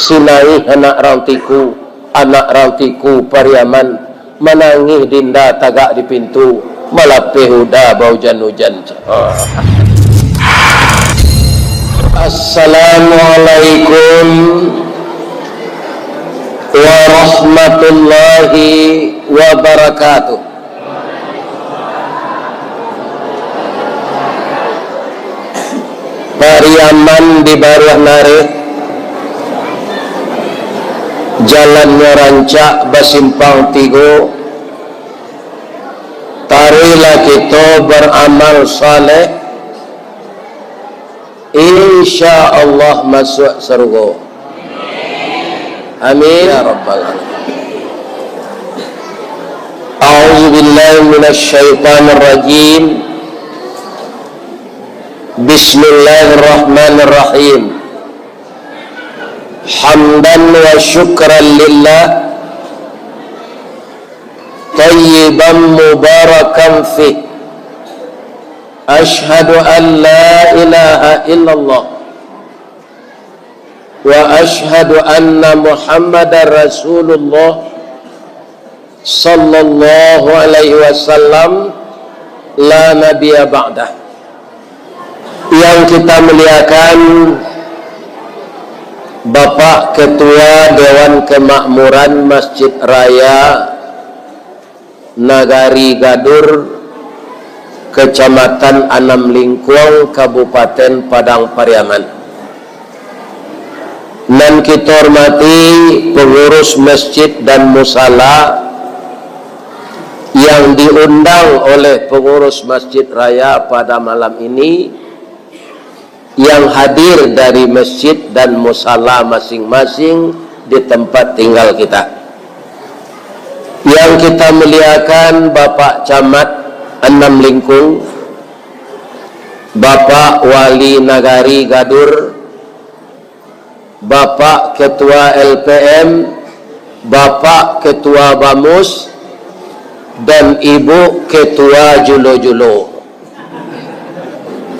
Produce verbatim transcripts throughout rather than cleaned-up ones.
Sinaih anak Rantiku, anak Rantiku Pariaman, manangih dinda tagak di pintu, malapeh uda baujan-ujan. Assalamualaikum warahmatullahi wabarakatuh. Pariaman di Baruah Nareh, jalannyo rancak basimpang tigo, taruihlah kito baramal saleh, insya Allah masuak sarugo. Amin ya rabbal alamin. A'udzubillahi minasyaitonirrajim. Bismillahirrahmanirrahim. Hamdan wa syukran lillah, thayyiban mubarakan fih. Asyhadu an la ilaha illallah wa asyhadu anna Muhammadar Rasulullah sallallahu alaihi wasallam, la nabiyya ba'dah. Yang kita muliakan Bapak Ketua Dewan Kemakmuran Masjid Raya Nagari Gadur, Kecamatan Anam Lingkuang, Kabupaten Padang Pariaman. Nan kito hormati pengurus masjid dan musala yang diundang oleh pengurus Masjid Raya pada malam ini, yang hadir dari masjid dan musala masing-masing di tempat tinggal kita. Yang kita muliakan Bapak Camat Anam Lingkuang, Bapak Wali Nagari Gadur, Bapak Ketua L P M, Bapak Ketua Bamus, dan Ibu Ketua Julo-Julo.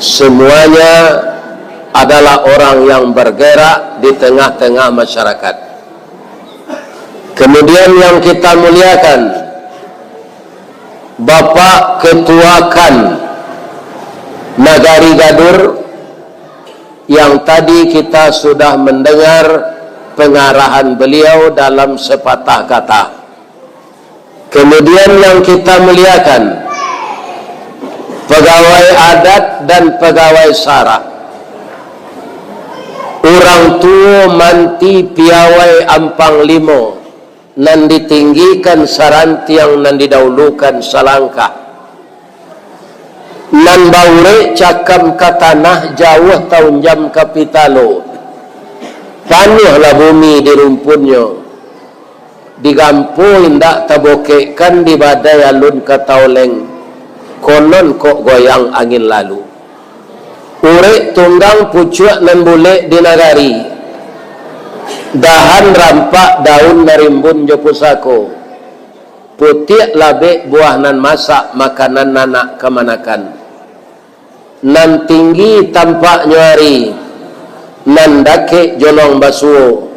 Semuanya adalah orang yang bergerak di tengah-tengah masyarakat. Kemudian yang kita muliakan, Bapak Ketua kan Nagari Gadur, yang tadi kita sudah mendengar pengarahan beliau dalam sepatah kata. Kemudian yang kita muliakan, pegawai adat dan pegawai sara, urang tuo manti piawai ampang limo, nan ditinggikan sarantiang, nan didahulukan salangkah. Nan baurek cakam ka tanah, jauah taunjam ka pitalo. Panuahlah bumi di rumpunnyo. Digampo indak tabokekkan, di badai alun ka taoleng. Konon kok goyang angin lalu. Urek tunggang pucuak nan bulek di nagari. Dahan rampak daun narimbun jo pusako. Putiak labek buah nan masak, makanan anak kamanakan. Nan tinggi tampaknyo ari, nan dakek jolong basuo.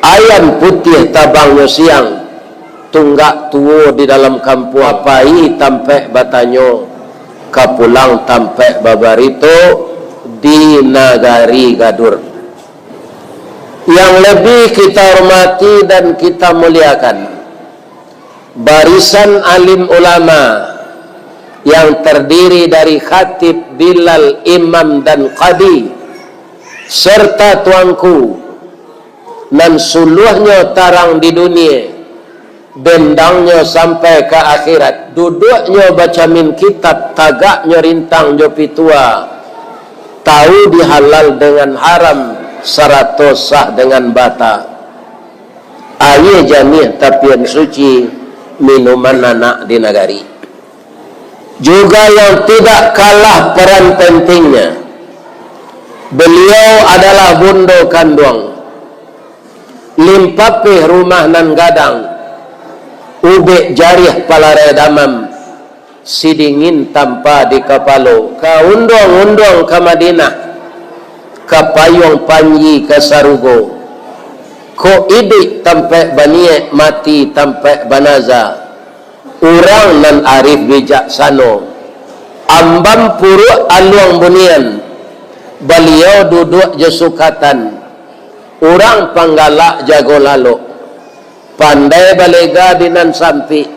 Ayam putiah tabangnyo siang, tunggak tuo di dalam kampuang. Ka pai tampek batanyo, ka pulang tampek babarito di nagari Gadur. Yang lebih kita hormati dan kita muliakan, barisan alim ulama yang terdiri dari khatib, bilal, imam, dan qadi, serta tuanku, nan suluahnyo tarang di dunia, bendangnyo sampai ka akhirat, duduaknyo bacamin kitab, tagaknyo rintang jo pitua, tahu di halal dengan haram, sarato sah dengan bata. Aia janiah tapian suci, minuman anak di nagari. Juga yang tidak kalah peran pentingnya, beliau adalah bundo kanduang, limpapeh rumah nan gadang, ubek jariah palarai damam, sidingin tampa di kapalo, ka unduang-unduang ka Madinah, ka payuang panji ka sarugo. Kok iduik tampaik baniaik, mati tampaik banaza. Urang nan arif bijaksano, Amban Puruak Aluang Bunian, baliau duduak jo sukatan, urang panggalak jago lalok, pandai balega di nan sampik,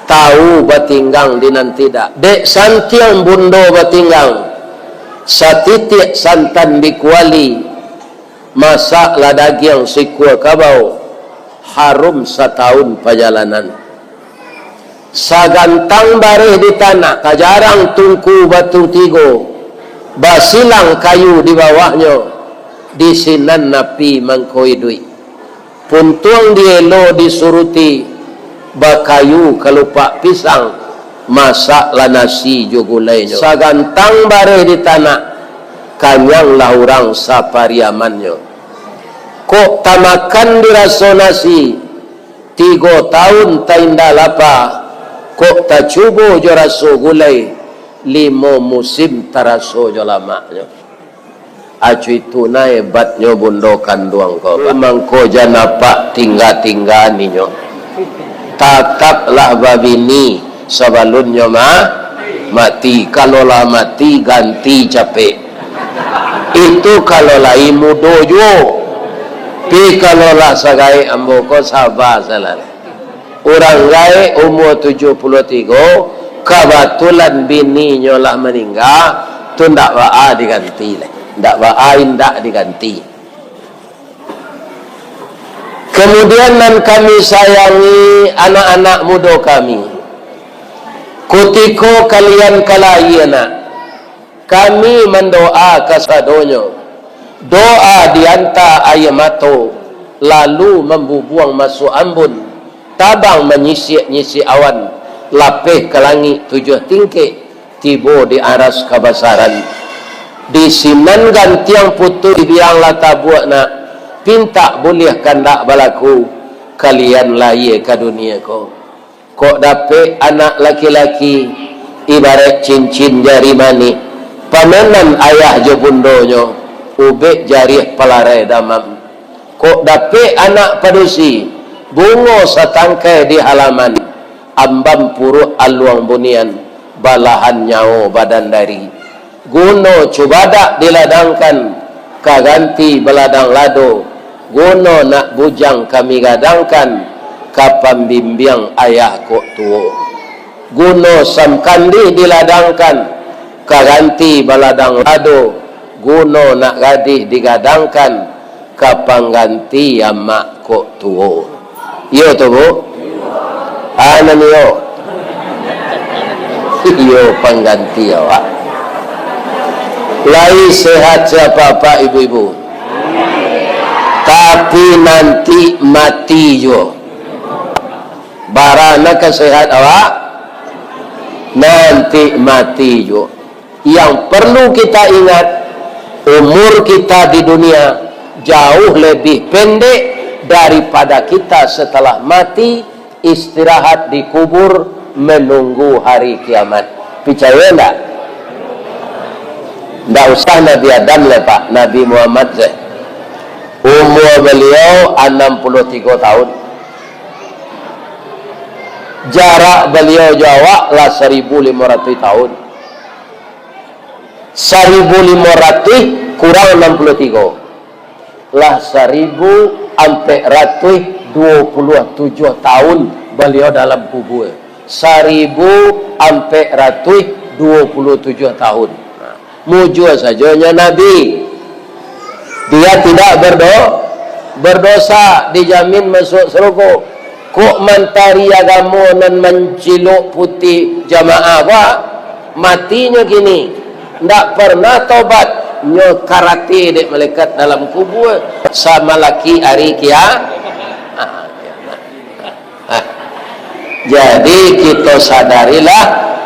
tawu batinggang di nan tidak. Dek santiang bundo batinggang, satitiak santan di kuali, masaklah dagiang sikua kabau, harum satawun pajalanan. Sagantang bareh di tanak, ka jarang tungku batu tigo, basilang kayu di bawahnyo, di sinan api mangko iduik. Puntuang dielo disuruti, bakayu kalupak pisang, masaklah nasi jo gulainyo. Sagantang bareh di tanak, kanyanglah urang sapariamannyo. Kok tamakan diraso nasi, tigo tawun tainda lapa, kok tacubo jo raso gulai, limo musim taraso jo lamaknyo. Acu itu nah hebatnyo bundo kanduang ko, Pak. Mangko jan apak tingga-tingga ninyo. Tataplah babini sabalunnyo ma-, mati. Kalau lah mati, ganti capek. Itu kalau lai mudo juo. Pi kalau lah sagaek ambo ko, saba salah. Urang gaek umua tujuah puluah tigo, kabatulan bininyo lah maningga, tu ndak baa diganti lai. Ndak baa indak diganti. Kemudian nan kami sayangi anak-anak mudo kami, kutiko kalian ka lahia nak, kami mandoa kasadonyo, doa dianta aia mato, lalu mambubuang masuak ambun, tabang manyisiak-nyisiak awan, lapeh ka langik tujuah tingkek, tibo di aras kabasaran. Di sinan gantiang putuih biang lah tabuak nak, pintak buliah kandak balaku, kalian lahia ka dunia ko. Kok dapek anak laki-laki, ibaraik cincin jari manih, pamenan ayah jo bundonyo, ubek jariah palarai damam. Kok dapek anak padusi, bungo satangkai di halaman, amban puruak aluang bunian, balahan nyawo badan dari. Guno cubadak diladangkan, ka ganti baladang lado, guno nak bujang kami gadangkan, ka pambimbiang ayah kok tuo. Guno samkandih diladangkan, ka ganti baladang lado, guno nak gadih digadangkan, ka pangganti amak kok tuo. Iyo tu, Bu? Ah, nan iyo. Iyo, pangganti awak. Lai sehat sia apak-apak, ibu-ibu? Tapi nanti mati juo. Bara nan ka sehat awak, nanti mati juo. Yang perlu kita ingat, umur kita di dunia jauh lebih pendek daripada kita setelah mati, istirahat di kubur, menunggu hari kiamat. Picayo ndak? Ndak usah Nabi Adam lai, Pak, Nabi Muhammad sajo. Umur beliau anam puluah tigo tahun. Jarak beliau jo awak lah saribu limo ratuih tahun. Saribu limo ratuih kurang anam puluah tigo. Lah saribu ampek ratuih duo puluah tujuah tahun baliau dalam kubua. Saribu ampek ratuih duo puluah tujuah tahun. Nah, mujua sajo nyo Nabi. Dia tidak berdo-, berdosa, dijamin masuk surga. Kok mantari agamo nan mancilok putih jamaah, Pak? Matinyo kini, ndak pernah tobat, nyo karate dek malaikat dalam kubua, samalaki ari kia-, ah, jadi, kito sadarilah,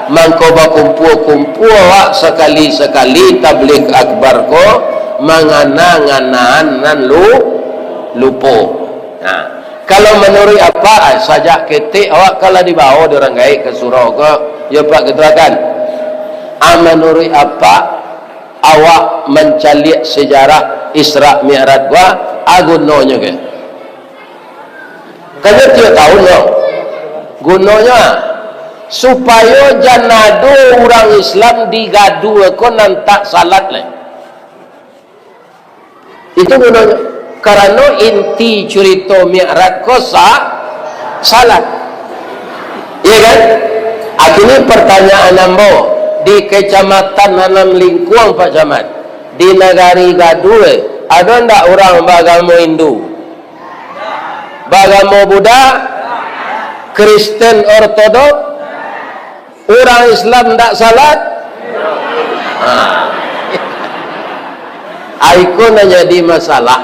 mangko bakumpua-kumpua awak sakali-sakali tabligh akbar ko, mangana-nganaan nan lu-, lupo. Nah, kalau manuruik apak, ah, sajak ketek awak kan lah dibawo dek urang gaek ka surau ko, yo Pak Ketua kan? Ah, manuruik apak, awak mancaliak sejarah Isra Mi'raj ko, ah, gunonyo ke? Gunonyo tiok tahun, no. Gunonyo, ah, supayo jan ado urang Islam di Gadua ko nan tak salat lai. Itu gunonyo. Karano inti curito Mi'raj ko sa-, salat. Iya kan? Kini pertanyaan ambo, di Kecamatan Anam Lingkuang, Pak Camat, di Nagari Gadua, ado ndak urang baagamo Hindu? Baagamo Buddha? Kristen Ortodok? Urang Islam ndak salat? Ha. Iko nan jadi masalah.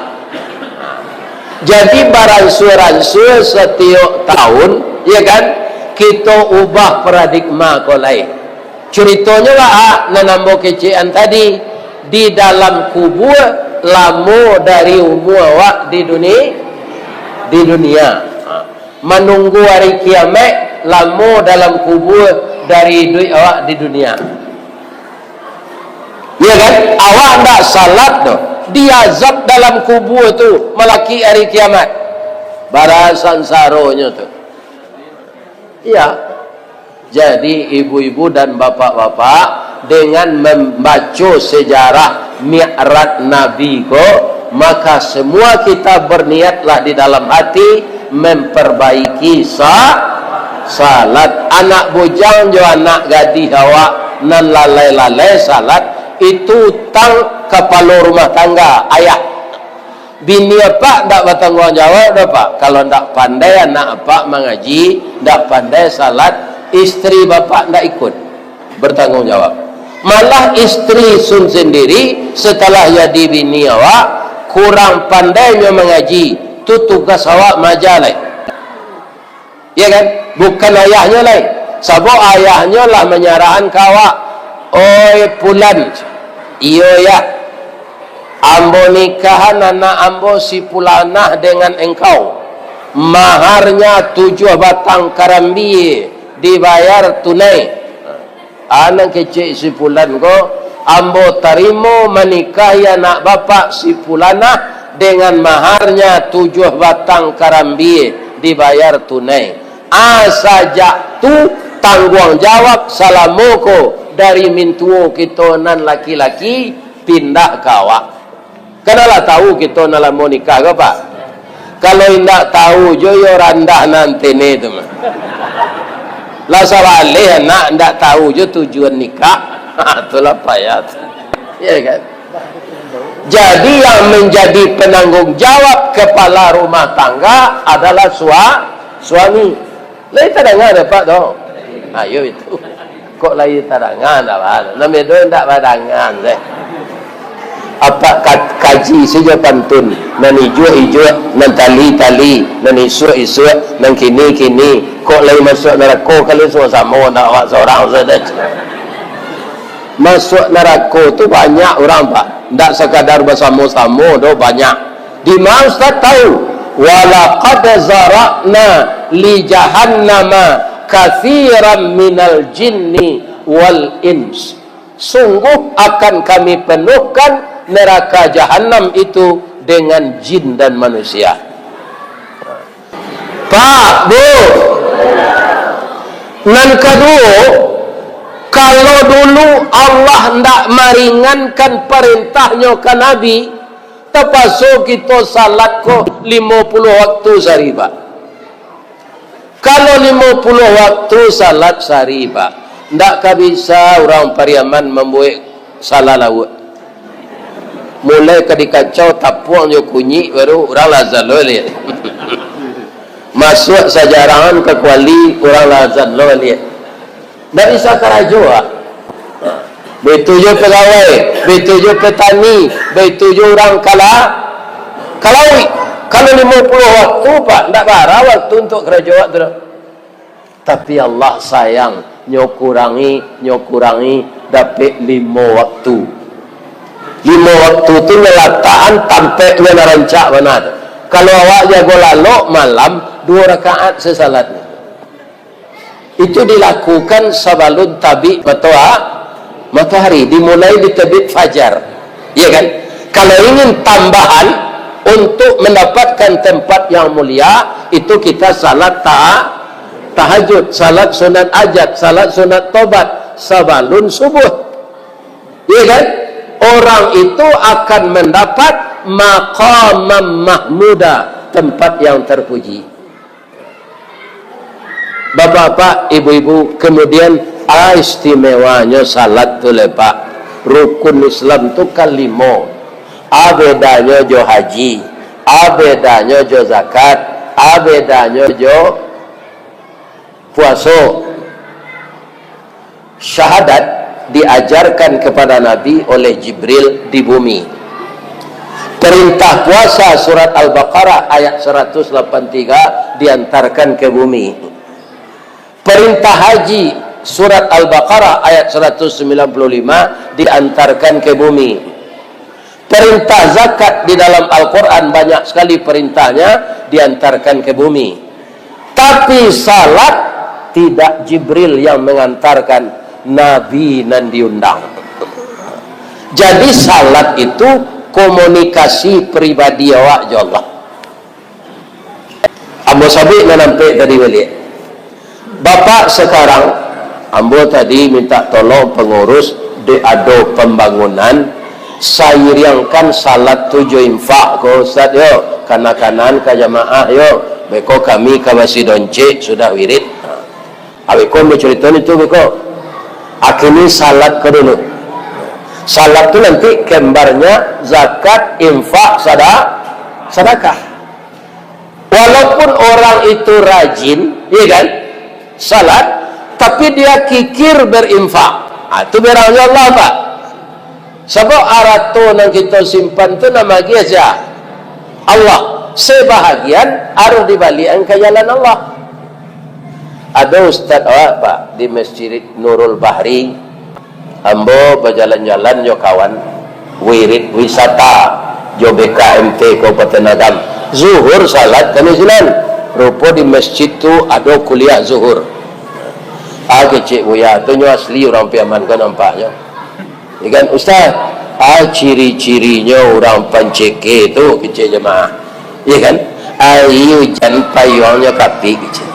Jadi, baransua-ransua satiok tahun, ya kan, kito ubah paradigma ko lai. Curitonyo lah, ah, nan ambo kecekan tadi, di dalam kubua lamo dari umua awak di duni-, di dunia. Ha. Manunggu ari kiamaik lamo dalam kubua dari iduik awak di dunia. Ya kan? Awak ndak salat doh, diazab dalam kubua tu malakik ari kiamaik. Bara sansaronyo tu. Iya. Jadi, ibu-ibu dan bapak-bapak, dengan mambaco sejarah Mi'raj Nabi ko, maka semua kita berniatlah di dalam hati memperbaiki sa-, salat. Anak bujang jo anak gadih awak nan lalai-lalai salat, itu utang kapalo rumah tangga, ayah. Bini apak ndak batangguang jawab doh, Pak. Kalau ndak pandai anak apak mangaji, ndak pandai salat, istri bapak ndak ikut bertanggung jawab. Malah istri sun sendiri, setelah jadi bini awak, kurang pandainyo mangaji, tu tugas awak maaja lai. Ya kan? Bukan ayahnyo lai. Sabab ayahnyo lah manyarahan ka awak, "Oi Pulan, iyo, Yah, ambo nikahan anak ambo si Pulanah dengan engkau. Maharnya tujuah batang karambia dibayar tunai." Ah, nan kecek si Pulan ko, ambo tarimo manikahi anak bapak si Pulanah dengan maharnya tujuah batang karambia dibayar tunai. Ah, sajak tu tangguang jawab salamo ko dari mintuo kito nan laki-laki pindah ka awak. Kan alah tahu kito nan lamo nikah ko, Pak? Kalau indak tahu jo, iyo randah nan tene tu mah. Lah sabaleh anak indak tahu jo tujuan nikah. Ha, itulah payah tu. Ya kan? Jadi, yang menjadi penanggung jawab kepala rumah tangga adalah sua-, suami. Lai tadanga dek apak tu? Ayo itu. Kok lai tadanga, ndak ba-, nan bedo ndak badangan deh. Apak ka-, kaji sajo pantun, nan ijuak-ijuak, nan tali-tali, nan isuak-isuak, nan kini-kini. Kok lai masuak narako kali samo-samo ndak awak surang sajo. Masuak narako tu banyak urang, Pak. Ndak sakadar basamo-samo doh, banyak. Dima Ustaz tahu? "Walaqad zara'na li jahannama katsiran minal jinni wal ins." Sungguh akan Kami penuhkan neraka Jahanam itu dengan jin dan manusia. Pak, Bu. Nan kaduo, kalau dulu Allah ndak maringankan parentah-Nyo ka Nabi, tapaso kito salat ko limo puluah waktu sahari, Pak. Kalau limo puluah waktu salat sahari, Pak, ndak ka bisa urang Pariaman mambuek salah lauak. Mulai ka dikacau tapuang jo kunyik, baru urang lah azan lo liek. Masuak sajarahan ka kuali, urang lah azan lo liek. Ndak bisa karajo, ah. Baitu jo pagawai, baitu jo patani, baitu jo urang kala-, kalauik. Kalau limo puluah waktu, Pak, ndak bara waktu untuak karajo awak tu doh. Tapi Allah sayang, nyo kurangi, nyo kurangi, dapek limo waktu. Limo waktu tu nyo latakan tampeknyo nan rancak bana tu. Kalau awak jago lalok malam, duo rakaat sasalatnyo. Itu dilakukan sabalun tabik matoa-, matoari, dimulai di tebit fajar. Iya kan? Kalau ingin tambahan, Untuk mendapatkan tempat yang mulia, itu kita salat ta-, tahajud, salat sunat ajat, salat sunat tobat sabalun subuh. Ya kan? Orang itu akan mendapat maqamam mahmuda, tempat yang terpuji. Bapak-bapak, ibu-ibu, kemudian, ah, istimewanyo salat tu leh, Pak. Rukun Islam tu kan limo. Ah, bedanyo jo haji, ah, bedanyo jo zakat, ah, bedanyo jo puaso. Syahadat diajarkan kepada Nabi oleh Jibril di bumi. Perintah puasa surat Al-Baqarah ayat seratus lapan tiga diantarkan ke bumi. Perintah haji surat Al-Baqarah ayat seratus sembilan puluh lima diantarkan ke bumi. Perintah zakat di dalam Al-Quran banyak sekali perintahnya diantarkan ke bumi. Tapi salat tidak Jibril yang mengantarkan, Nabi nan diundang. Jadi salat itu komunikasi pribadi awak jo Allah. Ambo sabuik nan ampek tadi baliak. Bapak, sekarang ambo tadi minta tolong pengurus, dek ado pembangunan, sairiangkan salat tu jo infak ko, Ustaz, yo, kanak-kanak ka jamaah, yo, beko kami ka Basi Doncek sudah wirid. Ha. Abih ko ambo carito ni tu, beko. Akini salat ko dulu. Salat tu nanti kembarnya zakat, infak, sada-, sadakah. Walaupun orang itu rajin, iya kan, salat, tapi dia kikir berinfak. Ah, tu berang jo Allah, Pak. Sabab arato nan kito simpan tu nan magiah sia? Allah. Sebahagian harus dibaliakan ka jalan Allah. Ado ustaz awak, Pak, di Masjid Nurul Bahri, ambo bajalan-jalan jo kawan, wirid wisata jo B K M T Kabupaten Agam. Zuhur salat kami sinan. Rupo di masjid tu ado kuliah zuhur. Ah, kecek buya tu nyo asli urang Piaman ko nampaknyo. Ya kan, Ustaz? Ah, ciri-cirinyo urang Panceke tu, kecek jamaah. Ya kan? Ari ujan payuangnyo kapik, kecek.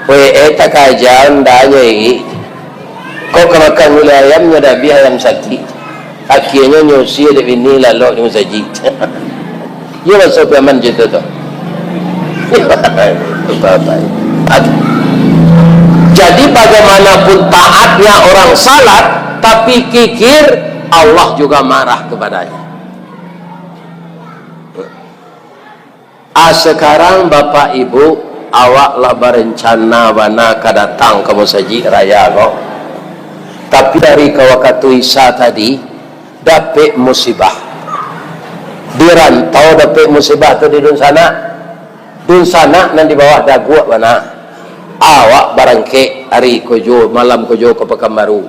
Wee, eh, takaja undanyo iri. Kok ka makan gulai ayam, nyo dabiah ayam sakik. Akhianyo nyo usia dek bini lalok di musajik. Iyo, baso Piaman carito tu. Jadi, bagaimanapun taatnya orang salat, tapi kikir, Allah juga marah kepadanya. Ah, sekarang Bapak Ibu, awak lah barencana bana ka datang ka musajik raya ko. Tapi dari ka wakatu Isya tadi, dapek musibah. Di rantau dapek musibah tu di dunsanak. Dunsanak nan di bawah Daguak bana. Awak barangkek ari ko juo, malam ko juo ka Pakanbaru.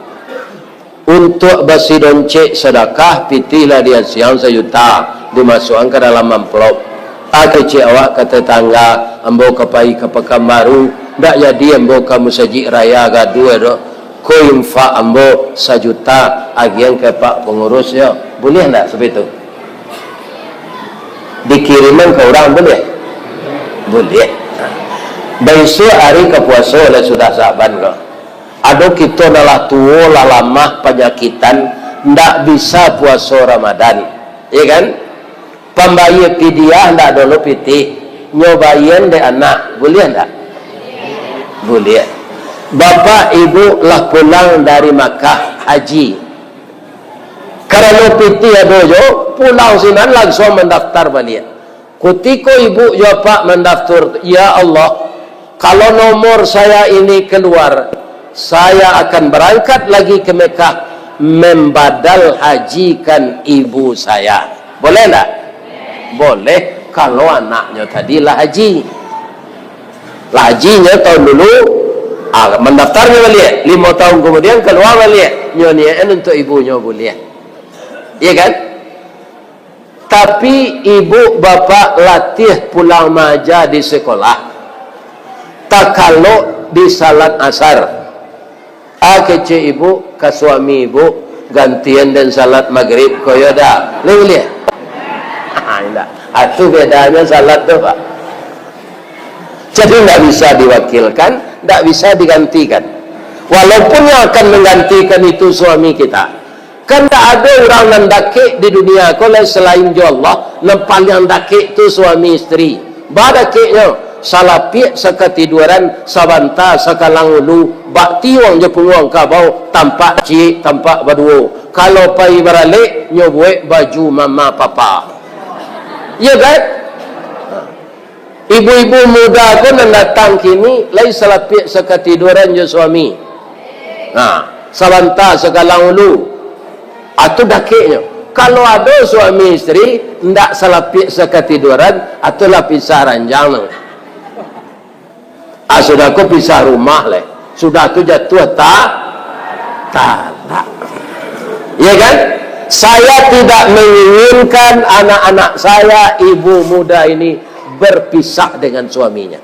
Untuak basi doncek sadakah, pitih lah diasiang sajuta, dimasuakan ka dalam amplop. Ah, kecek awak ka tetangga, ambo ka pai ka Pakanbaru, ndak jadi ambo ka musajik raya gaduah doh. Ko infak ambo sajuta, agiahan ka pak pangurus yo. Buliah ndak saperti tu? Dikiriman ka urang buliah? Buliah. Baisuak ari ka puaso lah sudah Sa'ban ko. Ado kito nan lah tuo, lah lamah, panyakitan, ndak bisa puaso Ramadan, ya kan? Pambayia pidiah ndak ado lo pitih, nyo bayia dek anak, buliah ndak? Buliah. Bapak ibu lah pulang dari Makkah haji, karano pitih ado jo, pulang sinan langsuang mandaftar baliak. Kutiko ibu jo apak mandaftar, "Ya Allah, kalau nomor saya ini keluar, saya akan berangkat lagi ke Mekah, membadal hajikan ibu saya." Boleh ndak? Boleh, kalau anaknyo tadi lah haji. Lah haji nyo tahun dulu, ah, mandaftarnyo baliak. Limo tahun kemudian, keluar baliak. Nyo niaik untuak ibunyo buliah. Iya kan? Tapi ibu bapak latiah pulang maaja di sekolah, takalok di salat asar. Ah, kecek ibu ka suami ibu, "Gantian den salat magrib ko yo dah." Lai buliah? Ah, indak. Itu bedanyo salat tu, Pak. Jadi, ndak bisa diwakilkan, ndak bisa digantikan. Walaupun yang akan menggantikan itu suami kita. Kan ndak ado urang nan dakek di dunia ko lai salain jo Allah, nan paliang dakek tu suami isteri. Ba dakeknyo, salapiak sakatiduaran, sabanta sakalang ulu, bak tiuang jo punguang kabau, tampak ciek, tampak baduo. Kalau pai baralek, nyo buek baju mama papa. Iyo kan? Ibu-ibu muda ko nan datang kini, lai salapiak sakatiduaran jo suami. Nah, sabanta sakalang ulu. Atu dakeknyo. Kalau ado suami isteri, ndak salapiak sakatiduaran, atu lah pisah ranjang. Ah, sudah ko pisah rumah leh. Sudah tu jatuah ta-, talak. Ya kan? Saya tidak menginginkan anak-anak saya, ibu muda ini, berpisah dengan suaminya.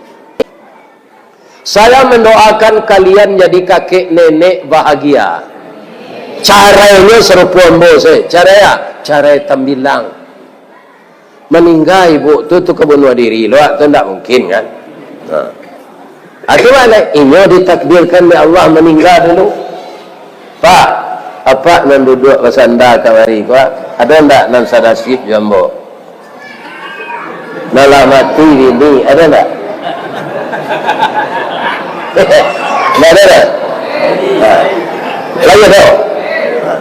Saya mendoakan kalian jadi kakek nenek bahagia. Carainyo sarupo ambo se. Carai ya? Carai tambilang. Maningga ibu tu, tu ka bunuah diri lo, tu ndak mungkin kan? Nah. Atu baliak, inyo ditakdirkan dek Allah maningga dulu. Pak, apak nan duduak basanda kamari ko, ado ndak nan sanasib jo ambo? Nan lah mati bini, ado ndak? Ndak ado doh? Ha. Lai ado? Ha.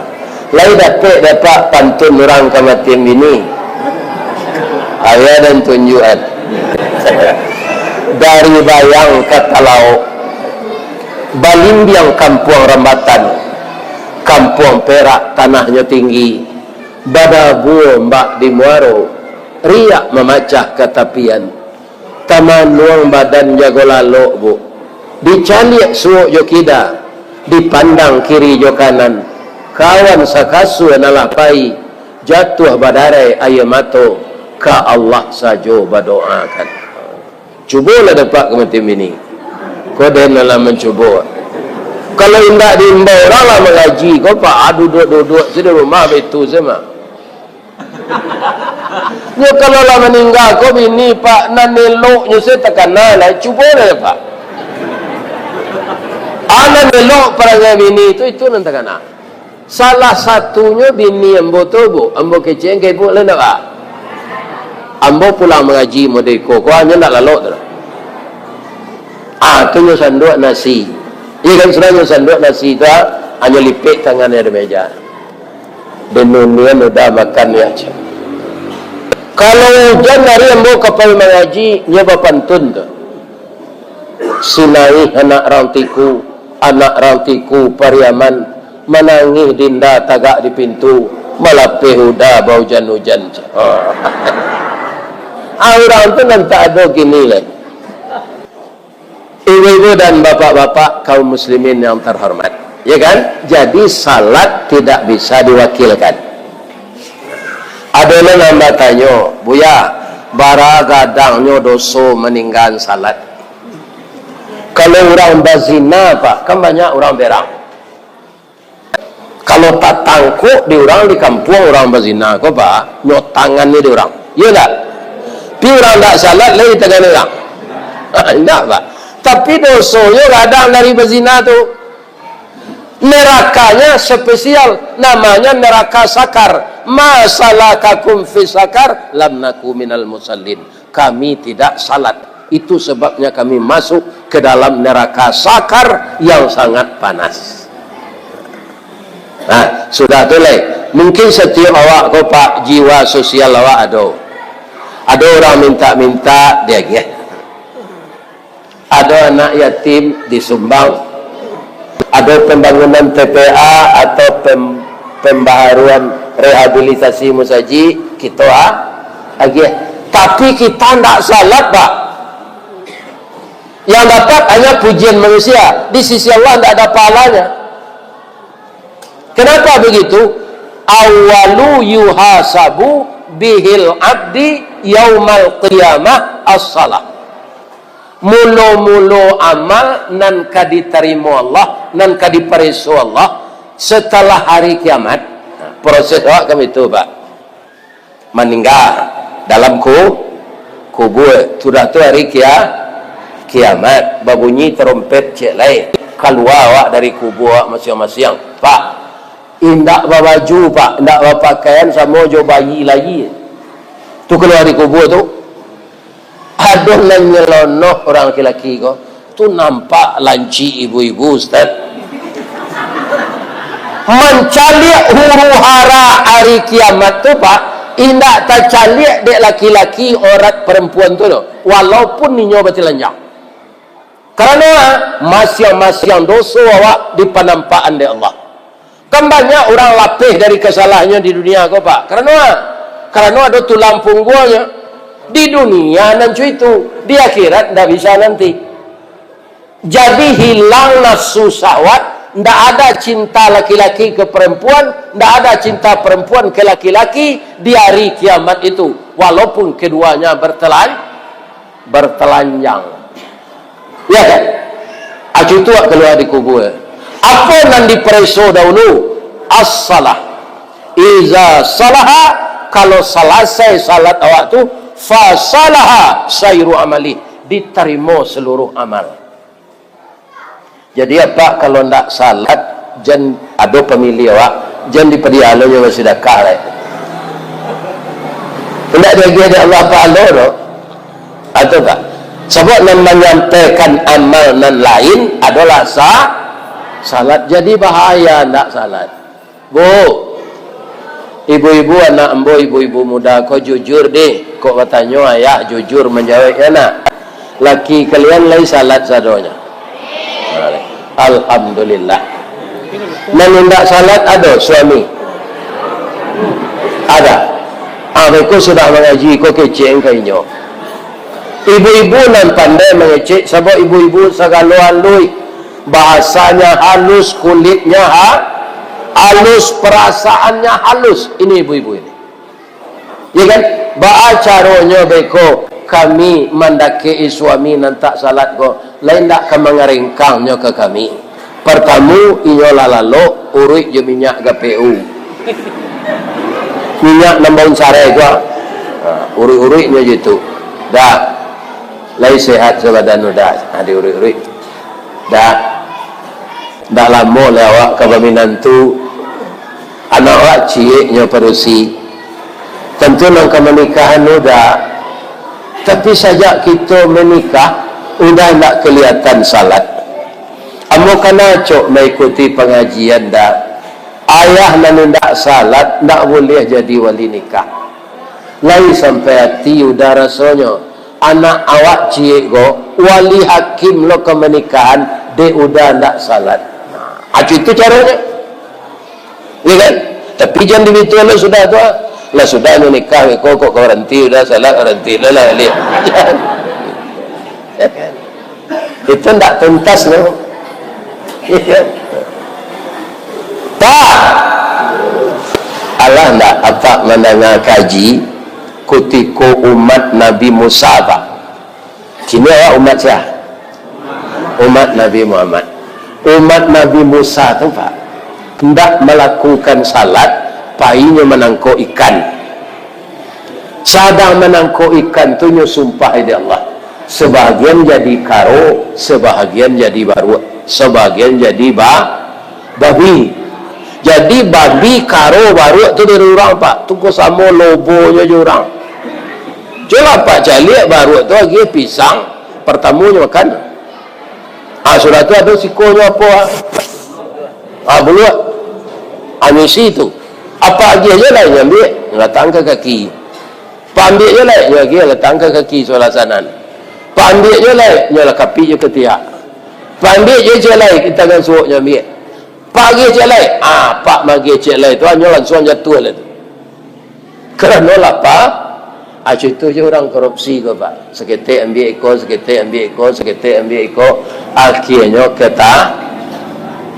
Lai dapek dek apak pantun urang kamatian bini? Ayo den tunjuakan. Dari Bayang ka Talauk, balimbiang kampuang rambatan, kampuang perak tanahnyo tinggi, badabua ombak di muaro, riak mamacah ka tapian. Tamanuang badan jago lalok, Bu. Dicaliak suok jo kida, dipandang kiri jo kanan. Kawan sakasua nan lah pai, jatuah badarai aia mato, ka Allah sajo badoakan. Cubolah dapek kamatian bini. Ko den nan lah mancubo. Kalau indak diimbau urang lah mangaji, ko Pak, ah, duduak-duduak se di rumah, baitu se mah. Nyo kalau lah maningga ko bini, Pak, nan eloknyo se takana lai, cubolah yo, Pak. Ah, nan elok parangai bini tu, itu nan takana. Salah satunyo bini ambo tu, Bu, ambo kecek ka ibu lai ndak, Pak? Ambo pulang mangaji model iko, ko hanyo ndak lalok tu. Ah, tu nyo sanduak nasi. Iyo kan, sudah nyo sanduak nasi tu, ah, hanyo lipek tangannyo di meja. Dinunian udah makan yo, cek. Kalau ujan hari ambo ka pai mangaji, nyo bapantun tu. Sinaih anak rang Tiku, anak rang Tiku Pariaman, manangih dinda tagak di pintu, malapeh udah baujan-ujan, cek. Ah, urang tu nan tak ado kini lai. Ibu-ibu dan bapak-bapak kaum muslimin yang terhormat, ya kan? Jadi salat tidak bisa diwakilkan. Ado nan batanyo, "Buya, bara gadangnyo doso maninggaan salat?" Kalau urang bazina, Pak, kan banyak urang berang. Kalau tatangkok di urang di kampuang urang bazina ko, Pak, nyo tangan ni di urang. Iyo ndak? Pi urang ndak salat lai tangan urang. Indak, Pak. Tapi dosonyo gadang dari bazina tu. Nerakanya spesial, namanya neraka sakar. "Ma salakakum fi sakar?" "Lam naku minal musallin." Kami tidak salat. Itu sebabnya kami masuk ke dalam neraka sakar yang sangat panas. Nah, sudah tu lai. Mungkin setiap awak ko, Pak, jiwa sosial awak ado. Ado urang minta-minta, diagiah. Ado anak yatim, disumbang. Ado pembangunan T P A atau pem-, pembaharuan rehabilitasi musajik, kito a-, agiah. Tapi kita ndak salat, Pak. Yang dapat hanya pujian manusia. Di sisi Allah ndak ada pahalanya. Kenapa begitu? "Awwalu yuhasabu bihil abdi yaumal qiyamah as-salah." Mulo-mulo amal nan ka ditarimo Allah, nan ka dipareso Allah, setelah hari kiamat, proses awak kan itu, Pak. Maningga. Dalam ku-, kubua. Sudah tu hari kia-, kiamat, babunyi tarompet ciek lai. Kalua awak dari kubua awak masiang-masiang. Pak, indak babaju, Pak, indak bapakaian, samo jo bayi lai. Tu kalua dari kubua tu. Ado nan nyelonok urang laki-laki ko. Tu nampak lancik ibu-ibu, Ustaz. Mancaliak huru-hara ari kiamat tu, Pak, indak tacaliak dek laki-laki, aurat parampuan tu doh, walaupun inyo batilanjang. Karano masiang-masiang doso awak dipanampakan dek Allah. Kan banyak urang lapeh dari kasalahannyo di dunia ko, Pak. Karano, karano ado tulang pungguangnyo. Di dunia nan cuitu, di akhirat ndak bisa nanti. Jadi hilang nafsu syahwat, ndak ada cinta laki-laki ke perempuan, ndak ada cinta perempuan ke laki-laki di hari kiamat itu, walaupun keduanya bertelan-, bertelanjang. Ya kan? Acu tu kalua di kubua. Apo nan dipareso dahulu? As-salah. Iza salaha, kalau salasai salat awak tu, fasalaha sairu amali, ditarimo saluruh amal. Jadi, apak kalau ndak salat, jan ado pamilih awak, jan dipadialonyo basidakah lai. Indak diagiah dek Allah pahalo doh. Atau tak? Sabab nan manyampaikan amal nan lain adolah sa-, salat. Jadi, bahaya ndak salat. Bu, ibu-ibu, anak ambo, ibu-ibu muda ko jujur deh. Kok batanyo ayah, jujur manjawaiknyo nak. Laki kalian lai salat sadonyo? Alhamdulillah. Nan indak salat ado suami? Ada. Ah, beko sudah mangaji ko kecek ka inyo. Ibu-ibu nan pandai mangecek, sabab ibu-ibu sagalo aluih. Bahasanya halus, kulitnya ha-, halus, perasaannya halus. Ini ibu-ibu ini. Ya kan? Baa caronyo beko kami mandakek-i suami nan tak salat ko, lai ndak ka mangarengkangnyo ka kami. Partamo, inyo lah lalok, uruik jo minyak G P U. Minyak nan baun sarai tu, ah. Ha, uruik-uruiknyo jo itu. Dah. Lai sehat sabadan udah. Ha, diuruik-uruik. Dah. Ndak lamo lai awak ka baminantu. Anak awak cieknyo padusi. Tantu nan ka manikahan udah. Tapi sajak kito manikah, udah ndak kelihatan salat. Ambo kan acok maikuti pangajian dah. Ayah nan indak salat, ndak buliah jadi wali nikah. Lai sampai ati udah rasonyo. Anak awak ciek ko, wali hakim lo ka manikahan, dek udah ndak salat. Nah, acu itu caronyo. Ya kan? Tapi jan dibitu lah sudah tu, ah. Lah sudah nyo nikah, ko kok ka baranti, udah salat, baranti lah, lah, liek. Itu ndak tuntas, no. Pak, alah ndak apak mandanga kaji kutiko umat Nabi Musa, Pak? Kini awak umat sia? Umat Nabi Muhammad. Umat Nabi Musa tu, Pak, ndak malakukan salat, painyo manangkok ikan. Sadang manangkok ikan tu nyo sumpah di Allah. Sabahagian jadi karo, sabahagian jadi baruak, sabahagian jadi ba-, babi. Jadi babi, karo, baruak tu dari urang, Pak. Tu ko samo lobonyo jo urang. Cubolah Pak caliak baruak tu agiah pisang, partamonyo makan. Ah, sudah tu ado sikonyo apo, ah? Ah, buluak. Ah, misi tu. Apak agiah je lah nyo ambiak, nyo latakkan ka kaki. Pak ambiak je lah nyo agiah, latakkan ka kaki sabalah sanan. Pak ambiak je lah nyo lakapik je katiak. Pak ambiak je ciek lai, tangan suok nyo ambiak. Pak agiah ciek lai. Ah, Pak maagiah ciek lai tu, nyo lansuang jatuah lah tu. Karano lapar, ah, contoh je urang korupsi ko, Pak. Saketek ambiak iko, saketek ambiak iko, saketek ambiak iko. Akhianyo keta-,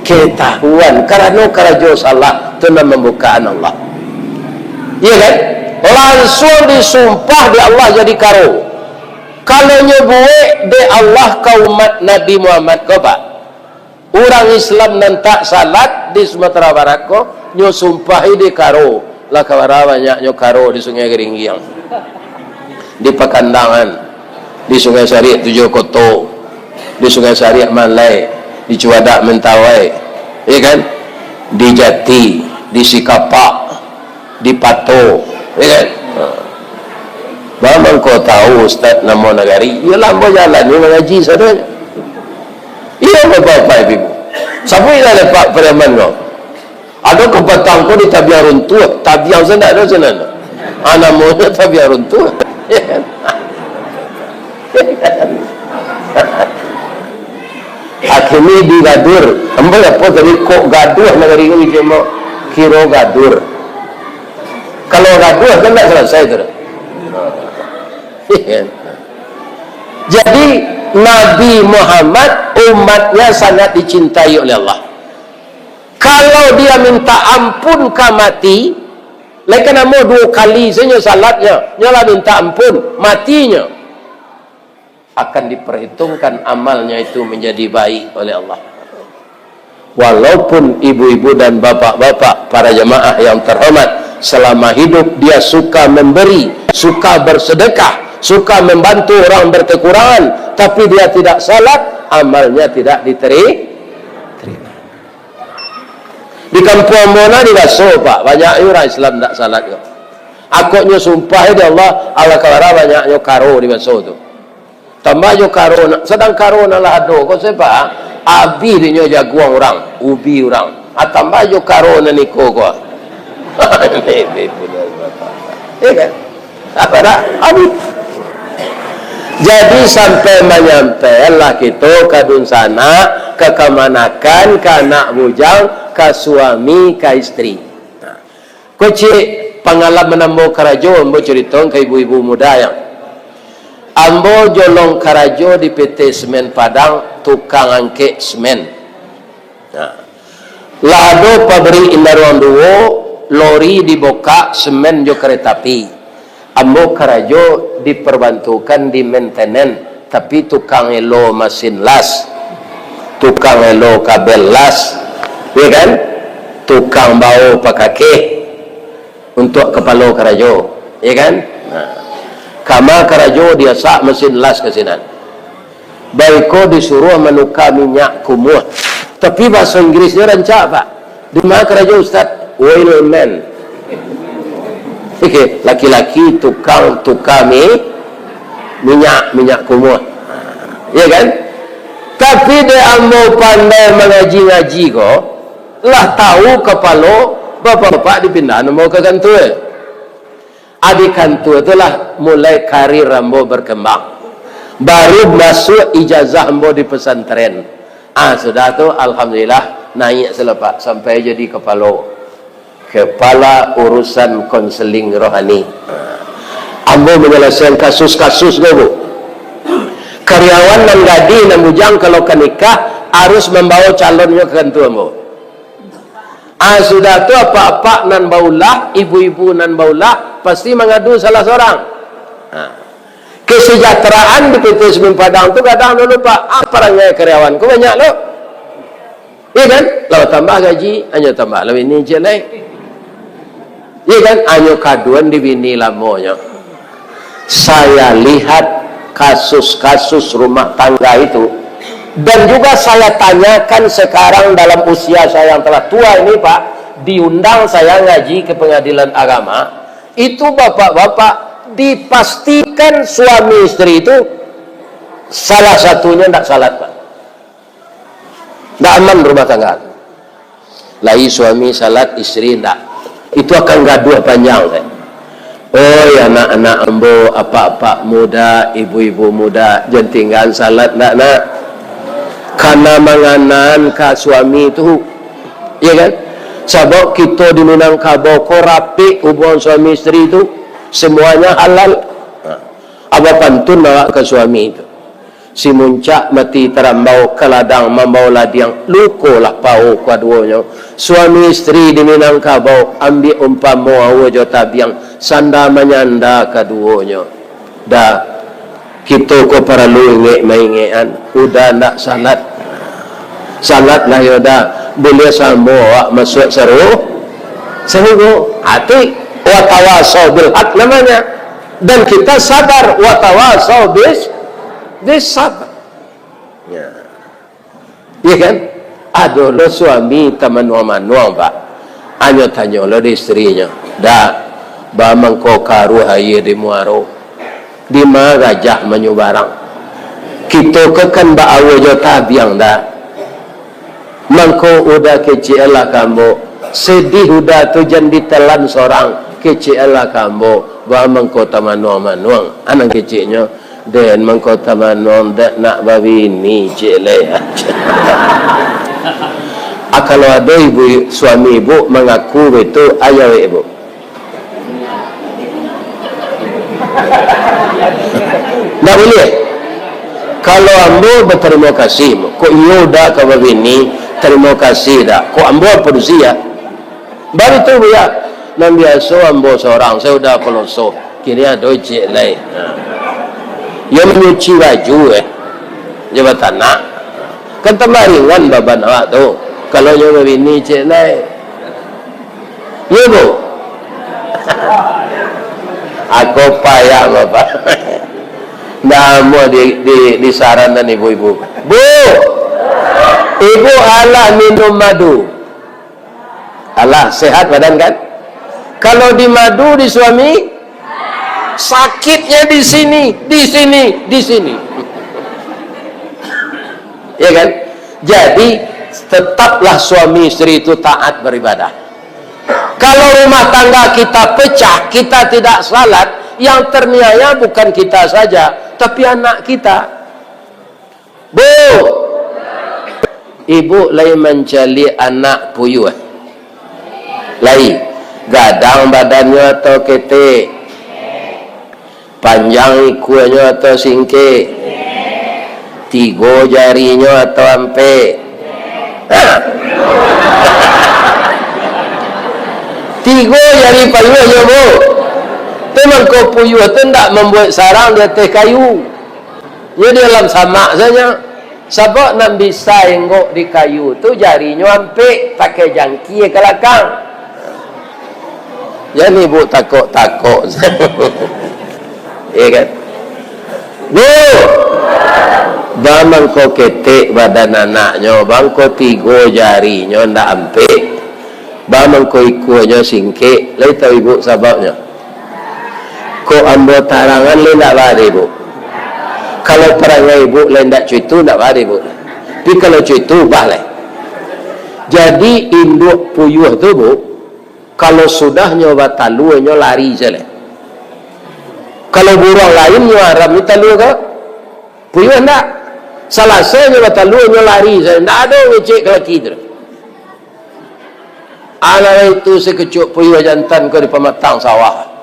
ketahuan. Karano karajo salah, tu nan mambukaan Allah. Iya kan? Lansuang disumpah dek Allah jadi karo. Kalau nyo buek dek Allah ka umat Nabi Muhammad ko, Pak. Urang Islam nan tak salat di Sumatera Barat ko, nyo sumpahi di karo. Lah ka bara banyaknyo karo di Sungai Geringgiang. Di Pakandangan, di Sungai Sariak Tujuah Koto, di Sungai Sariak Malai, di Cuadak Mentawai, ya kan? Di Jati, di Sikapak, di Pato, ya kan? Ha. Baa mangko tahu, Ustaz, namo nagari? Iyolah, ambo jalan ni mangaji sadonyo. Iyo, Bapak-bapak, Ibu-ibu. Sabuiklah dek Pak Pariaman ko. Ado kapatang ko di Tabiang Runtuah, Tabiang sanak ado sinan. Ah, namonyo Tabiang Runtuah. Akhirnyo di Gadur. Ambo apo tadi, kok gaduah nagari ko, bicamo kiro gadur. Kalau gaduah kan ndak salasai tu. Jadi, Nabi Muhammad umatnya sangat dicintai oleh Allah. Kalau dia minta ampun ka mati, lai ka namo duo kali sajo salatnyo, nyo lah minta ampun, matinyo, akan diperhitungkan amalnya itu menjadi baik oleh Allah. Walaupun ibu-ibu dan bapak-bapak, para jamaah yang terhormat, selama hidup dia suka memberi, suka bersedekah, suka membantu orang berkekurangan, tapi dia tidak salat, amalnya tidak diteri-, terima. Di kampuang ambo nah di Baso, Pak, banyak urang Islam ndak salat ko. Akoknyo sumpah di Allah, Allah kawara banyaknyo karo di Baso tu. Tambah jo karo nan, sadang karo nan lah ado ko, Pak, abih dinyo jaguang urang, ubi urang. Ah, tambah jo karo nan iko ko. Ya kan? Apo dak? Abih. Jadi, sampai manyampailah kito ka dunsanak, ka kamanakan, ka anak bujang, ka suami, ka isteri. Nah, ko ciek pangalaman ambo karajo, ambo carito ka ibu-ibu muda yang. Ambo jolong karajo di P T Semen Padang, tukang angkek semen. Nah, lah ado pabrik Indaruang duo, lori dibokak, semen jo kareta api. Ambo karajo diperbantukan di maintenance, tapi tukang elo masin las, tukang elo kabel las, ya kan? Tukang bao pakakeh untuak kapalo karajo, ya kan? Nah, kama karajo diasak masin las ka sinan. Baiko disuruah manuka minyak kumuah. Tapi bahaso Inggrisnyo rancak, Pak. Di ma karajo, Ustaz? Oil man. Oke, laki-laki tukang, tukang mi-, minyak, minyak kumuah. Ya kan? Tapi dek ambo pandai mangaji-ngaji ko, lah tahu kapalo, bapak-bapak dipindahan ambo ka kantua. Di kantua tu lah mulai karir ambo berkembang. Baru masuak ijazah ambo di pesantren. Ah, sudah tu, alhamdulillah, naik selepak sampai jadi kapalo. Kepala Urusan Konseling Rohani. Ambo menyelesaikan kasus-kasus ko, Bu. Karyawan nan gadih, nan bujang, kalau ka nikah, harus mambawa calonnyo ka kantua ambo. Ah, sudah tu, apak-apak nan baulah, ibu-ibu nan baulah, pasti mangadu salah sorang. Ah. Kesejahteraan di P T Semen Padang tu gadang dulu, Pak. Ah, parangai karyawan ko banyak lo. Iya kan? Lah tambah gaji, hanyo tambah lah bini ciek lai. Iya kan? Hanyo kaduan di bini lamonyo. Saya lihat kasus-kasus rumah tangga itu, dan juga saya tanyakan sekarang dalam usia saya yang telah tua ini, Pak, diundang saya ngaji ke pengadilan agama, itu bapak-bapak dipastikan suami istri itu salah satunya ndak salat, Pak. Ndak aman rumah tangga. Lai suami salat, istri ndak. Itu akan gaduah panjang, kan? Oi, anak-anak ambo, apak-apak muda, ibu-ibu muda, jan tinggaan salat ndak, nak? Kana manganaan ka suami tu, ya kan? Sabab kito di Minangkabau ko rapek hubungan suami istri tu, semuanya halal. Nah, abah pantun awak ka suami tu. Si muncak mati tarambau, ka ladang mambao ladiang, lukolah pao kaduonyo. Suami istri di Minangkabau, ambiak umpamo aua jo tabiang, sanda manyanda kaduonyo. Da, kito ko paralu ingek maingekan, uda ndak salat. Salatlah yo da, buliah samo awak masuak saru-, sarugo. Ati, watawasau bil haq namanya. Dan kita sabar, wa tawasau bis, bis sabar. Ya. Iya kan? Ado lo suami tamanuang-manuang, Pak. Anyo tanyo lo di isterinyo, "Dak, ba mangko karuah aia di muaro? Di ma gajah manyubarang? Kito ko kan baaua jo tabiang, dak? Mangko uda kecek lah ka ambo. Sedih uda tu jan ditelan sorang, kecek lah ka ambo. Ba mangko tamanuang-manuang." Anang keceknyo, "Den mangko tamanuang dak nak babini, cek lai." Ah, kalau ado ibu, suami ibu mangaku baitu, ayawek ibu. Ndak buliah. Kalau ambo batarimo kasih, kok iyo uda ka babini, tarimo kasih dak? Kok ambo padusi, ya? Baitu, Bu, ya. Nan biaso ambo sorang, sayo uda poloso. Kini ado cek lai. Iyo manyuci baju, eh. Iyo batanak. Kan tambah ringan baban awak tu. Kalau nyo babini, cek lai. Iyo, Bu? Ako payah, Bapak. Ndak amuah di, di, disarankan ibu-ibu. Bu! Ibu alah minum madu. Alah, sehat badan kan? Kalau dimadu di suami, sakitnya di sini, di sini, di sini. Ya kan? Jadi, tetaplah suami istri itu taat beribadah. Kalau rumah tangga kita pecah, kita tidak salat, yang terniaya bukan kita saja, tapi anak kita. Bu, ibu lai mancaliak anak puyuah? Lai. Gadang badannyo atau ketek? Panjang ikuanyo atau singkek? Tigo jarinyo atau ampek? Ha? Tigo jari payuahnyo, Bu. Tu mangko puyuah tu ndak mambuek sarang di ateh kayu. Nyo di dalam samak sajo. Sabab nan bisa enggok di kayu tu jarinyo ampek, pakai jangkia ka lakang. Jan ibu takok-takok. Iya kan? Bu, ba mangko ketek badan anaknyo, ba mangko tigo jarinyo ndak ampek, ba mangko ikuanyo singkek, lai tahu ibu sababnyo? Kok ambo tarangan lai ndak baa dek ibu. Kalau parangai ibu lai ndak co itu, ndak baa dek ibu. Tapi kalau co itu, ubah lai. Jadi, induak puyuah tu, Bu, kalau sudah nyo batalua, nyo lari sajo lai. Kalau buruang lain nyo arami talua ka puyuah, ndak. Salasai nyo batalua, nyo lari sajo, ndak ado ngecek ka laki tu. Alah itu sakecuak puyuah jantan ko di pamatang sawah.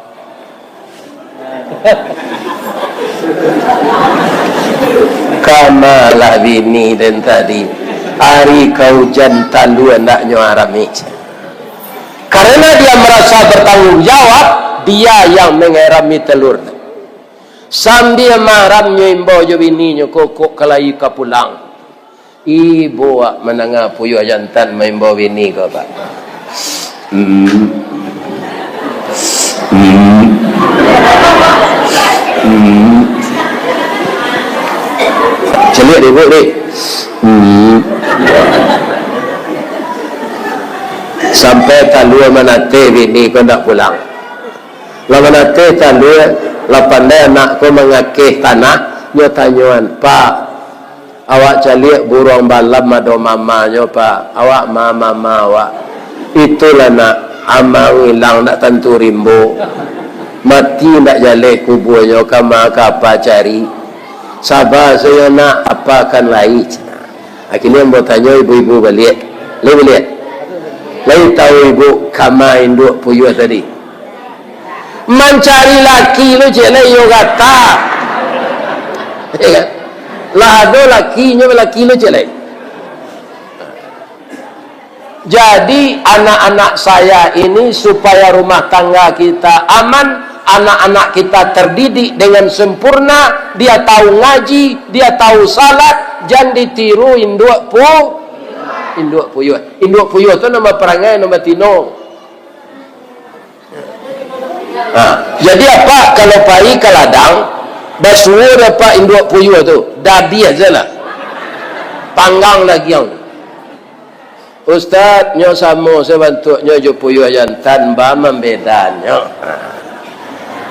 Ka ma lah bini den tadi, ari ka ujan talua ndak nyo arami. Karena dia merasa bertanggung jawab, dia yang mengerami telur. Sambia maramnyo imbau jo bininyo, kok, kok ka lai ka pulang. Ibo awak mandanga puyuah jantan maimbau bini ko, Pak. Hmm. Hmm. Hmm. Caliak dek ibu, dek. Hmm. Sampai talua manateh bini ko ndak pulang. Lah manateh talua, lah pandai anak ko mangakeh tanah, nyo tanyoan, "Pak, awak caliak buruang balam ado mamanyo, Pak. Awak ma mama awak?" "Itulah, Nak, amang ilang ndak tantu rimbo. Mati ndak jaleh kubuanyo, ka ma ka apa cari. Saba sajo, Nak, apa akan lai." Akhirnyo ambo tanyo ibu-ibu baliak. Lai baliak? Lai tahu ibu ka ma induak puyuah tadi? Mancari laki lo cek lai, iyo gata. Ya kan? Lah ado lakinyo, laki lo cek lai. Jadi, anak-anak saya ini, supaya rumah tangga kita aman, anak-anak kita terdidik dengan sempurna, dia tahu ngaji, dia tahu salat, jan ditiru induak pu-, induak puyuah. Induak puyuah tu nan baparangai, nan batino. Ha, jadi apak kalau pai ka ladang, basuo dek apak induak puyuah tu, dabiah se lah. Panggang dagiang. Ustaz, nyo samo se bantuaknyo jo puyuah jantan, ba mambedanyo? Ha.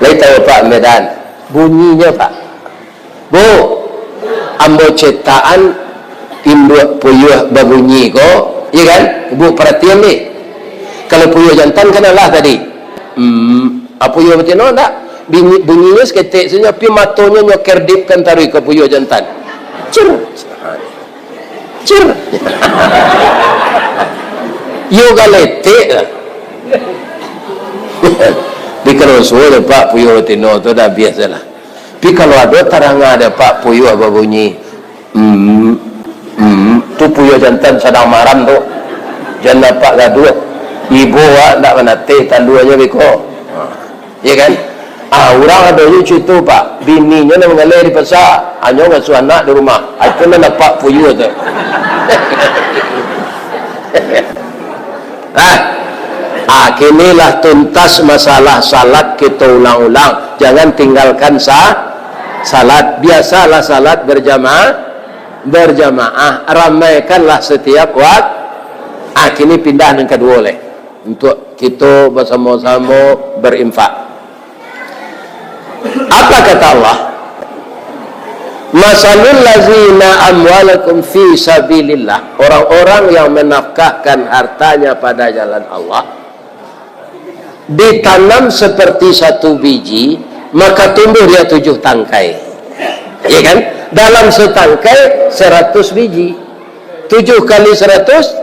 Lai tahu apak mambedaan? Bunyinyo, Pak. Bu, ambo cetakan induak puyuah babunyi ko, iya kan? Ibu perhatian ni. Kalau puyuah jantan kan alah tadi. Hmm, ah, puyuah batino ndak? Bunyi, bunyinyo saketek sajo, tapi matonyo nyo kerdipkan taruih ka puyuah jantan. Cir. Cir. Iyo galetek lah. Di karoso dek apak puyuah batino tu dah biasalah. Tapi kalau ado taranga dek apak puyuah babunyi, hmm, hmm, tu puyuah jantan sadang maram tu. Jan apak gaduah. Ibo awak ndak manateh taluanyo beko. Ha. Iya kan? Ah, urang ado je cuito, Pak. Bininyo nan manggaleh di pasa, anyo ngasuah anak di rumah. Ah, itu nan apak puyuah tu. Ah, ah, kini lah tuntas masalah salat kito ulang-ulang. Jangan tinggalkan sa-, salat. Biasalah salat berjamaah, berjamaah. Ramaikanlah setiap wak-, ah, kini pindah nan kaduo leh. Untuk kito basamo-samo berinfak. Apa kata Allah? "Masalul lazina amwalakum fi sabilillah." Orang-orang yang menafkahkan hartanya pada jalan Allah, ditanam seperti satu biji, maka tumbuh dia tujuh tangkai. Ya kan? Dalam setangkai seratus biji. Tujuh kali seratus,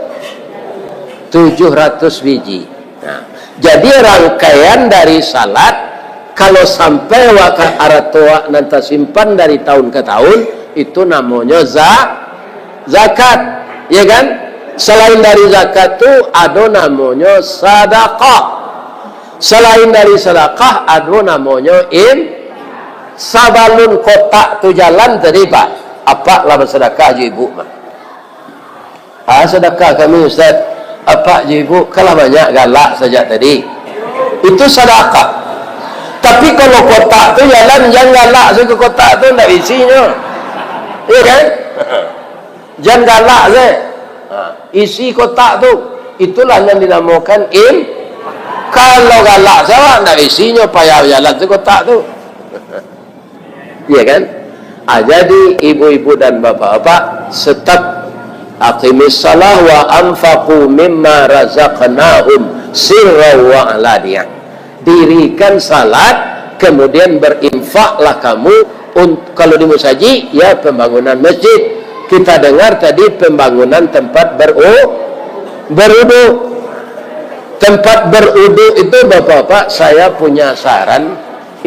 tujuh ratus biji. Nah, jadi rangkaian dari salat, kalau sampai wakaf arato awak nan tasimpan dari tahun ke tahun, itu namonyo za-, zakat, ya kan? Selain dari zakat tu, ado namonyo sadakah. Selain dari sadakah, ado namonyo in-, sabalun kotak tu jalan tadi, Pak, apak lah basadakah jo ibu mah. Ah, sadakah kami, Ustaz. Apak jo ibu, kalah banyak galak sajak tadi. Itu sadakah. Tapi kalau kotak tu jalan, jan galak se ka kotak tu, ndak isinyo. Iya kan? Jan galak se. Ha, isi kotak tu. Itulah yang dinamakan in-, kalau galak se awak, ndak isinyo, payah jalan se kotak tu. Iya kan? Ah, jadi ibu-ibu dan bapak-bapak, tetap aqimis salah wa anfaqu mimma razaqnahum sirran wa alaniyah. Dirikan salat, kemudian berinfaklah kamu un-, kalau di musajik, ya, pembangunan masjid. Kita dengar tadi pembangunan tempat beru-, berudu. Tempat berudu itu, bapak-bapak, saya punya saran,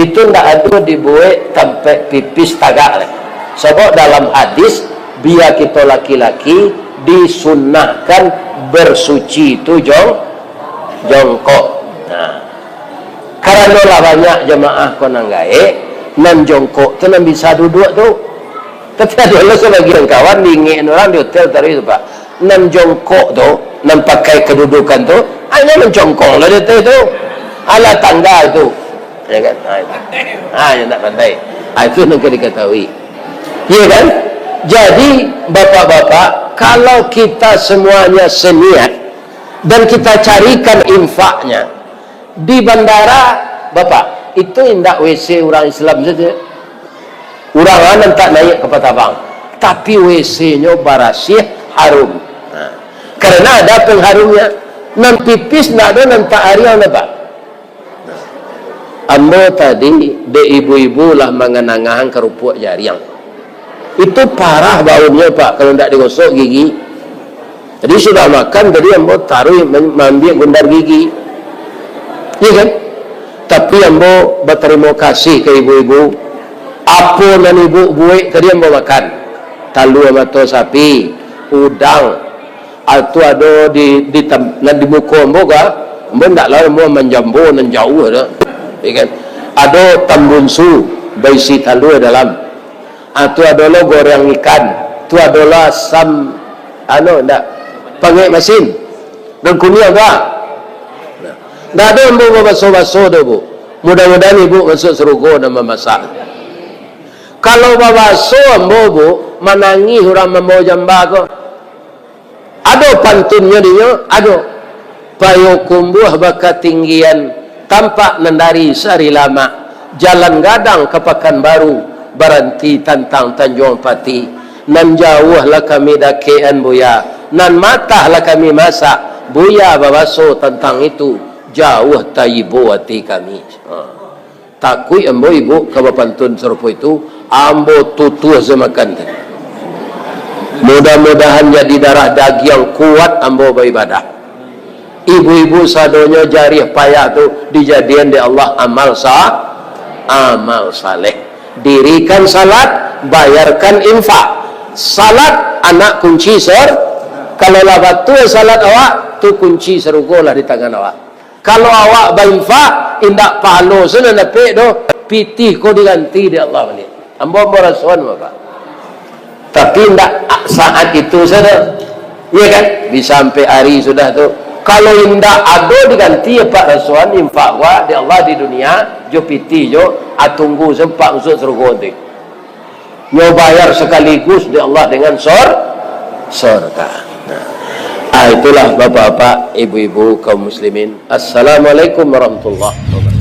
itu ndak ado dibuek tampek pipis tagak lai. Sabab dalam hadis, bia kito laki-laki disunnahkan bersuci itu jong-, jongkok. Nah, karano lah banyak jamaah ko nan gaek, nan jongkok tu nan bisa duduak tu. Tapi ado lah sabagian kawan diingek urang di hotel tadi tu, Pak. Nan jongkok tu, nan pakai kedudukan tu, hanya mancongkong lah di ateh tu. Alah tangga tu. Ya kan? Ha, itu. Ha, yang tak pandai. Ha, itu nan ka diketahui. Ya kan? Jadi, bapak-bapak, kalau kita semuanya seniat dan kita carikan infaknya, di bandara, Bapak, itu indak W C urang Islam saja. Urang nan tak naik kapal tabang, tapi W C-nyo barasiah, harum. Nah, karena ada pengharumnya. Nan pipis ndak ado nan tak ariang, Bapak. Ambo tadi dek ibu-ibu lah manganangahan karupuak jariang. Itu parah baunnyo, Pak, kalau ndak digosok gigi. Jadi, sudah makan tadi, ambo taruih man-, maambiak gundar gigi. Iya kan? Tapi ambo batarimo kasih ka ibu-ibu. Apo nan ibu buek tadi ambo makan. Talua mato sapi, udang, ah, tu ado di, di tam-, nan di muko ambo ka, ambo ndak lah ambo manjambo nan jauah dah. Iya kan? Ado tambunsu baisi talua dalam. Ah, tu adolah goreng ikan. Tu adolah asam, anu, ndak, pangek masin. Nan kuniang tu, ah. Ndak ado ambo babaso-baso doh, Bu. Mudah-mudahan ibu masuk sarugo nan mamasak. Kalau babaso ambo, Bu, manangih urang mambawa jamba ko. Ado pantunnyo dinyo? Ado. Payokumbuah bakatinggian, tampak nan dari Sarilamak, jalan gadang ka Pakanbaru, baranti tantang Tanjuang Pati. Nan jauah lah kami dakekan, Buya. Nan matah lah kami masak. Buya babaso tantang itu, jauah taibo ati kami. Ha. Takuik ambo ibu ka bapantun sarupo itu, ambo tutuah se makan tadi. Mudah-mudahan jadi darah dagiang kuat ambo baibadah. Ibu-ibu sadonyo, jariah payah tu dijadian dek Allah amal sa-, amal saleh. Dirikan salat, bayarkan infak. Salat anak kunci sor-, kalau lah batua salat awak, tu kunci sarugo lah di tangan awak. Kalau awak bainfak, indak pahalo se nan dapek doh, pitih ko diganti dek Allah baliak. Ambo, ambo rasoan, Bapak. Tapi indak saat itu sajo. Iya kan? Bisa sampai hari sudah tu. Kalau indak ado diganti, Pak, rasoan infak awak dek Allah di dunia, jo pitih jo, ah, tunggu se Pak masuk sarugo nanti. Nyo bayar sakaligus dek Allah dengan sor-, sorga. Nah. Ah, itulah bapak-bapak, ibu-ibu, kaum muslimin. Assalamualaikum warahmatullahi wabarakatuh.